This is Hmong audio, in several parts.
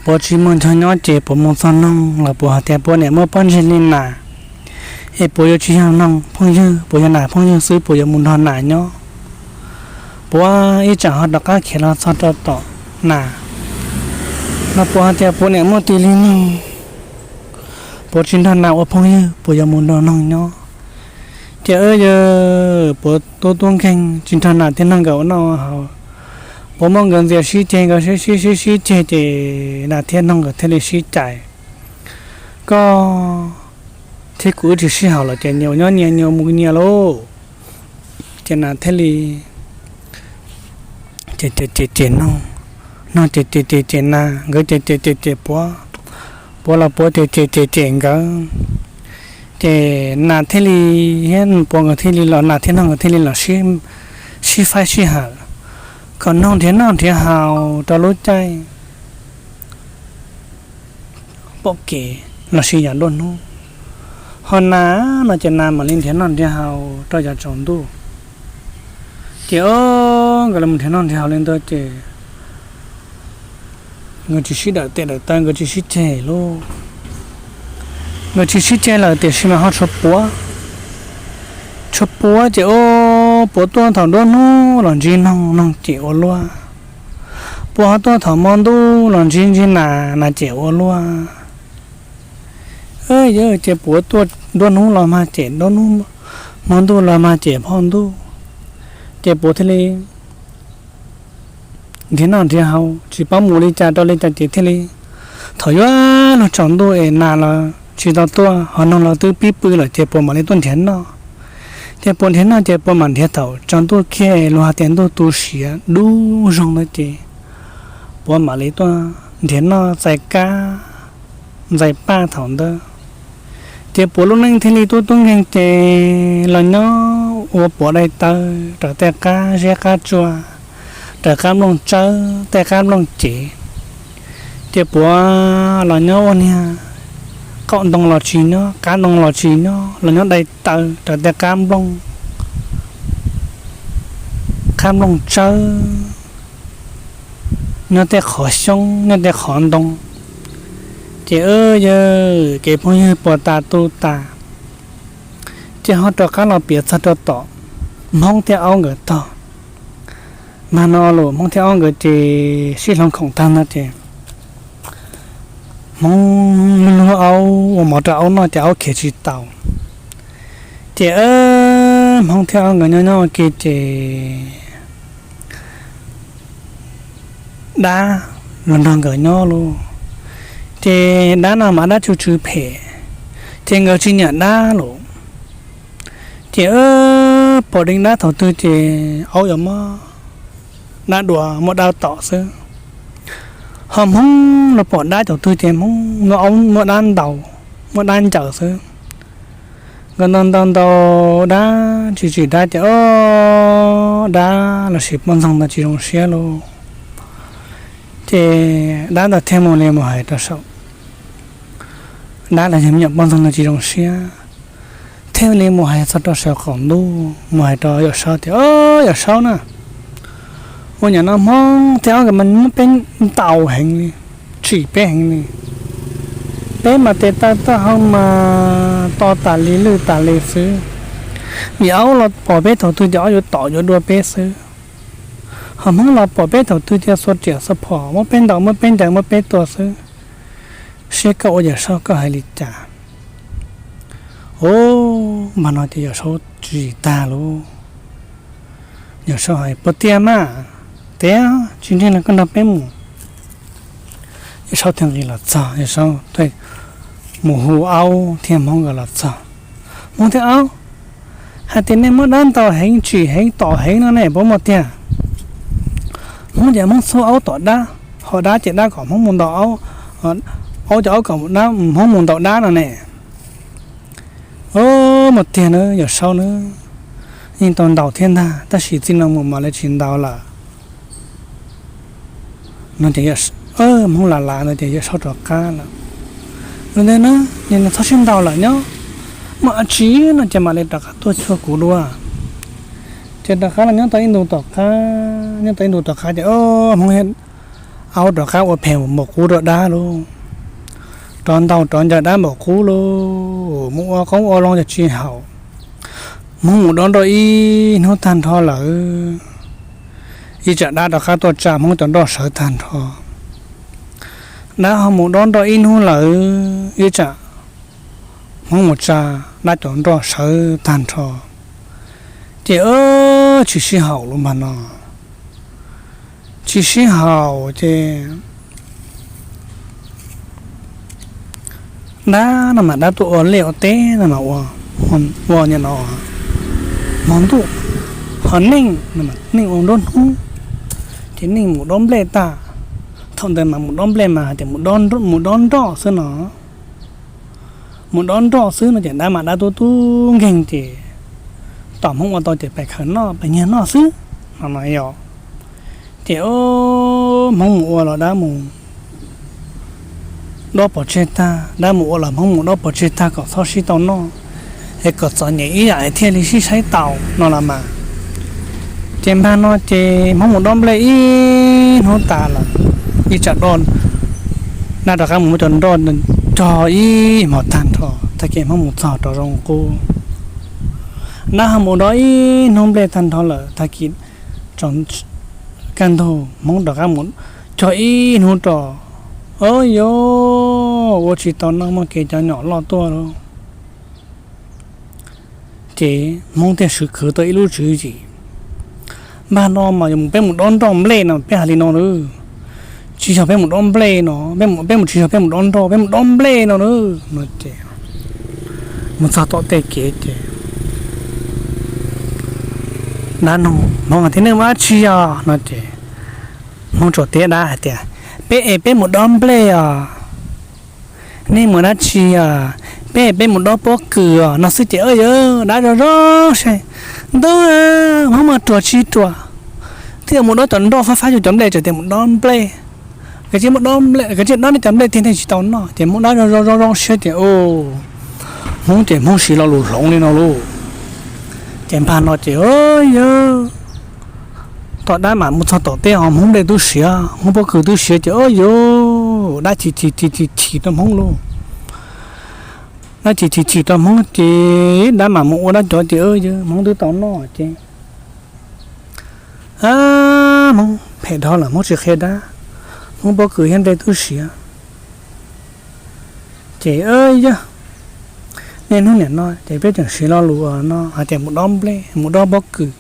Puav tsis muaj chaw nyob ces puav mus txog noog los puav hais tias puav niam muaj pob ntseg li nas, es puav yuav tsis yog noog phooj ywg, puav yog nas phooj ywg xwb, puav yuav mus nrog nas nyob. Puav ib tsam ho rov qab khiav los txog rau tom nas, los puav hais tias puav niam muaj tis li noog, puav tsis nrog nas ua phooj ywg, puav yuav mus nrog noog nyob. Ces yawg puav tub tub nkeeg tsis nrog nas thiab noog nkawd ua noj haus, puav muab nkawd ntxias sib ceg, nkawd sib sib sib sib ceg ces nas thiab noog nkawd thiaj li sib cais. Koj thiab kuv wb tsis sib haum los ces nyias nyob nyias, nyias mus nyias lauj. Ces nas thiaj li ces ces ces ces noog, noog ces ces ces ces nas, nkawd ces ces ces ces puav, puav los puav ces ces ces ces nkawd. Ces nas thiaj li, thiab puav nkawd thiaj li los, nas thiab noog nkawd thiaj li los sib faib sib hawm kom noog nrhiav noj nrhiav haus rau lub caij pom kev los sis yam nruab hnub. Ho nas no ces nas mam li nrhiav noj nrhiav haus rau yav tsaus ntuj. Ces o, nkawd los nrhiav noj nrhiav haus li ntawd ces nkawd tsis sib dawm tes dawm taw, nkawd tsis sib ceg lauj. Nkawd tsis sib ceg lawm tiam sis mas ho tshuav puav, tshuav puav ces o, puav tuaj thaum nruab hnub los ntsib noog, noog ces ua luaj. Puav ho tuaj thaum hmo ntuj los ntsib ntsib nas, nas ces ua luaj. Yawg ces puav tuaj nruab hnub los mas ces nruab hnub, hmo ntuj los mas ces hmo ntuj. Ces puav thiaj li nrhiav noj nrhiav haus tsis paub mus li cas rau li cas ces thiaj li, thaum yuav luag tsaus ntuj es nas los tsis tau tuaj ho noog los twb pib pw lawm ces puav mam li tuaj nrhiav noj. Ces puav nrhiav noj ces puav mam nrhiav thaum tsaus ntuj kiag es luag hais tias ntuj tu siav dub zoo ntawd ces puav mam li tuaj nrhiav noj txais kab ntxais paj thaum ntawd. Ces puav lub neej thiaj li tub tub nkeeg ces los nyob ua puav dai taw raws tej qab zeb qab tsua, raws qab nplooj tsawb tej qab nplooj cev. Ces puav los nyob ua niag qaum ntoo los tsis nyob, qab ntoo los tsis nyob, los nyob dai taw raws tej qab nplooj, qab nplooj tsawb, nyob tej qhov xyoob nyob tej qhov ntoo. Ces yawg kev phooj ywg puas tas tu tas, ces ho rov qab los piav txog rau tom Hmoob thiab Aub nkawd tog. Mas no los Hmoob thiab Aub nkawd ces sib hloov khoom tag no ces Hmoob lug lug Aub ua mov rau Aub noj ces Aub khiav tsis tau. Ces Hmoob thiab Aub nkawd nyob nyob ua ke ces dab los nrog nkawd nyob lauj. Ces dab no mas dab tsw tsw phem, ces nkawd tsis nyiam dab lawm. Ces pom dheev dab thaum twg ces Aub yuav muab dab dua muab dab tom xwb. Ho Hmoob los pom dab thaum twg ces Hmoob muab dab ntaus, muab dab ncaws xwb. Nkawd ntaus ntaus ntaus dab tsis tsim dab ces o, dab los sis poj ntxoog ntawd tsis zoo siab lauj. Ces dab ntawd thiaj mus li mus hais rau saum, dab los yog me nyuam poj ntxoog ntawd tsis zoo siab, thiaj li mus hais txog rau saum qaum ntuj mus hais rau Yawm Saub tias, Yawm Saub na, ua nyam no Hmoob thiab Aub nkawd mas muab peb ntaus heev li, tsim peb heev li. Peb mas tes taw taub hau mas to tas li lwj tas li xwb. Vim Aub los pom peb thaum twg ces Aub yuav tom yuav dua peb xwb. Ho Hmoob los pom peb thaum twg ces xuas riam xuas phom muab peb ntaus muab peb ncaws muab peb tua xwb. Seb koj ua Yawm Saub koj hais li cas? Ub, npag no ces Yawm Saub tsis tag lauj. Yawm Saub hais, Puas tiag mas? Tiag, tsis ntseeg los koj nrog peb mus. Yawm Saub thiaj nqis los txog, Yawm Saub thiaj mus hu Aub thiab Hmoob nkawd los txog. Hmoob thiab Aub, hais tias nej muab dab ntaus heev tsim heev tom heev no ne puas muaj tiag? Hmoob ces Hmoob txhub Aub tom dab, ho dab ces dab kom Hmoob mus ntaus Aub, Aub ces Aub kom Hmoob mus ntaus dab no ne. Ub, muaj tiag na Yawm Saub na, yeej tau ntaus thiab ntag tab sis txij no mus mam li tsis ntaus lawm. No ces Hmoob lam lam ntawd ces Yawm Saub rov qab lawm. Ua ntej na, txhob sib ntaus lawm nyob, muaj dab tsi no ces mam li rov qab tuaj cuag kuv dua. Ces rov qab los nyob tau ib ntus tom qab, nyob tau ib ntus tom qab ces Hmoob, aub rov qab ua phem npaum qub rau dab lauj. Rov ntaus rov ncaws dab npaum qub lauj, mus ua qoob ua loo yog tsis haum. Hmoob mus dob nroj ib hnub tag nrho lawm, ib tsam dab rov qab tuaj tsa Hmoob cov nroj sawv tag nrho. Dab ho mus dob nroj ib hnub lawm, ib tsam Hmoob mus tsa dab cov nroj sawv tag nrho. Ces tsis sib haum lawm npag no, tsis sib haum ces dab no mas dab tuaj ua liaj ua teb no mas ua, ua nim no hmo ntuj, ho neej, neej ua nruab hnub, ces neej mus dob nplej tag. Thaum ntawd mas mus dob nplej mas hais tias mus dob nroj xwb no, mus dob nroj xwb no ces dab mas dab tub tub nkeeg ces tom Hmoob ua tau ces pais khaws noj pais nyiag noj xwb no no yog. Ces Hmoob mus ua los dab mus dob pov tseg tag, dab mus ua los Hmoob mus dob pov tseg tag kom txhob sib tau noj, es kom txom nyem ib yam thiaj li sib saib tau no los mas. Ces npag no ces Hmoob mus dob nplej ib hnub tas lawm, ib tsam dab rov qab mus muab cov nroj cog ib hmos tag nrho, tag kis Hmoob mus txog rov zoo qub. Dab ho mus dob ib hnub nplej tag nrho lawm, tag kis kaj ntug Hmoob rov qab mus cog ib hnub rau, o yog ua tsis tau noj muaj kev cov nyom loj tuaj lauj. Ces Hmoob thiaj swv khwv tau ib lub tswv yim. Npag no mas yog mus peb mus dob nroj nplej no peb hais li no lauj, tsis yog peb mus dob nplej no, peb mus tsis yog peb mus dob nroj, peb mus dob nplej no lauj no ces mus txog tom tej kev ces dab nug Hmoob hais tias nej mus dab tsi os no ces Hmoob tsuas teb dab hais tias peb es peb mus dob nplej os. Nej mus dab tsi os? Peb es peb mus dob pob kws os no xwb ces o yog dab zoj zoj seb, ntuj, Hmoob mas ruam tsis ruam, twb yog mus dob cov nroj fab fab yus cov nplej tseem tias mus dob nplej. Kav tsij dob nej cov nplej tiag nej tsis tau noj. Ces Hmoob dab zoj zoj zoj siab tias Hmoob ces Hmoob siv lo lus hloov li no lauj. Ces npag no ces yog tom dab mam mus txog tom teb ho Hmoob nplej twb siav, Hmoob pob kws twb siav ces o yog dab chim chim chim chim chim rau Hmoob lauj. Dab chim chim chim rau Hmoob ces dab mam mus ua dab cov ces o yog Hmoob twb tau noj ces Hmoob phem dhau lawm Hmoob tsis qhia dab, Hmoob pob kws thiab nplej twb siav. Ces yog niaj hnub nim no ces peb tseem siv lo lus no hais tias mus dob nplej, mus dob pob kws,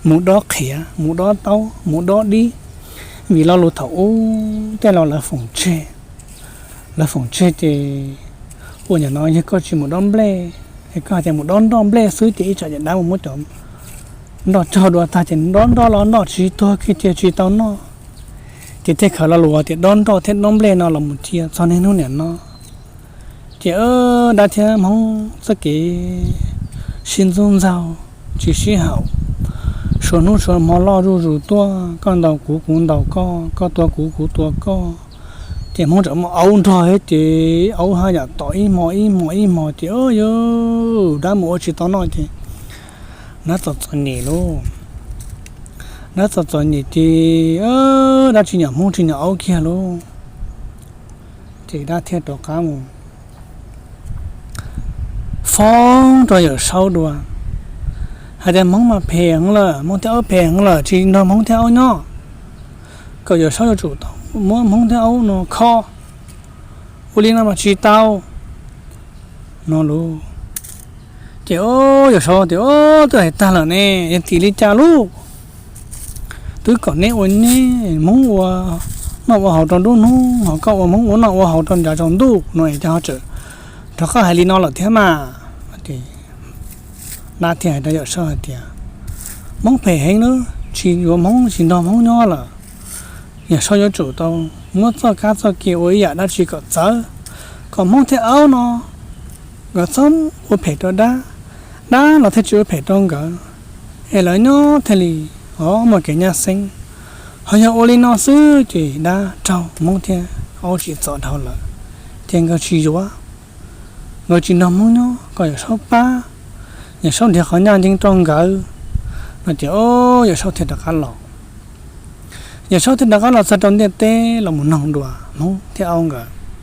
mus dob qhiav, mus dob taub, mus dob dib. Vim lo lus thaum ub tej laus lawv foom tseg, lawv foom tseg ces ua nim no yog koj tsis mus dob nplej, es koj hais tias mus dob nroj nplej xwb ces ib tsam ces dab mus muab cov nroj cog dua tag ces dob nroj los noj tsis tuag kiag ces tsis tau noj. Ces thiaj khaws lo lus tias dob nroj thiab dob nplej no los mus cia txog niaj hnub nim no. Ces dab thiab Hmoob txoj kev sib ntxub ntxaug tsis sib haum, suav hnub suav hmo loj zuj zus tuaj, koj ntaus kuv kuv ntaus koj, koj tua kuv kuv tua koj. Ces Hmoob tseem muaj aub nrog thiab ces aub haj yam tom ib hmo ib hmo ib hmo ces yog dab mus ua tsis tau noj ces dab txom txom nyem lauj. Dab txom txom nyem ces dab tsis nyam Hmoob tsis nyam aub kiag lauj. Ces dab thiaj rov qab mus foob rau Yawm Saub dua hais tias Hmoob mas phem heev lawm, Hmoob thiab aub phem heev lawm, tsis nrog Hmoob thiab aub nyob, kom Yawm Saub yuav tsum tau muab Hmoob thiab aub no kho, ua li no mas tsis tau no lauj. Ces Yawm Saub tias, twb hais tag lawm ne, yog tim li cas lauj? Twb kom neb ua neb, Hmoob ua noj ua haus rau nruab hnub, ho koj ua Hmoob ua noj ua haus rau ncav tsaus ntuj no es cas ho tseem rov qab hais li no lawm thiab mas? Dab thiaj hais rau Yawm Saub hais tias, Hmoob phem heev na, tsis yuav Hmoob tsis nrog Hmoob nyob lawm. Yawm Saub yuav tsum tau muab txoj kab txoj ke ua ib yam dab tsi kom txawv, kom Hmoob thiab aub no nkawd txhob ua phem rau dab, dab los thiaj tsis ua phem rau nkawd, es lawv nyob thiaj li muaj kev nyab xeeb. Ho yog ua li no xwb ces dab raug Hmoob thiab aub tsim txom dhau lawm, ces nkawd tsis yuav, nkawd tsis nrog Hmoob nyob, kom Yawm Saub pab, Yawm Saub nrhiav qhov ncaj ncees rau nkawd no ces Yawm Saub thiaj rov qab los. Yawm Saub thiaj rov qab los txog rau ntiaj teb los mus noog dua Hmoob thiab Aub nkawd.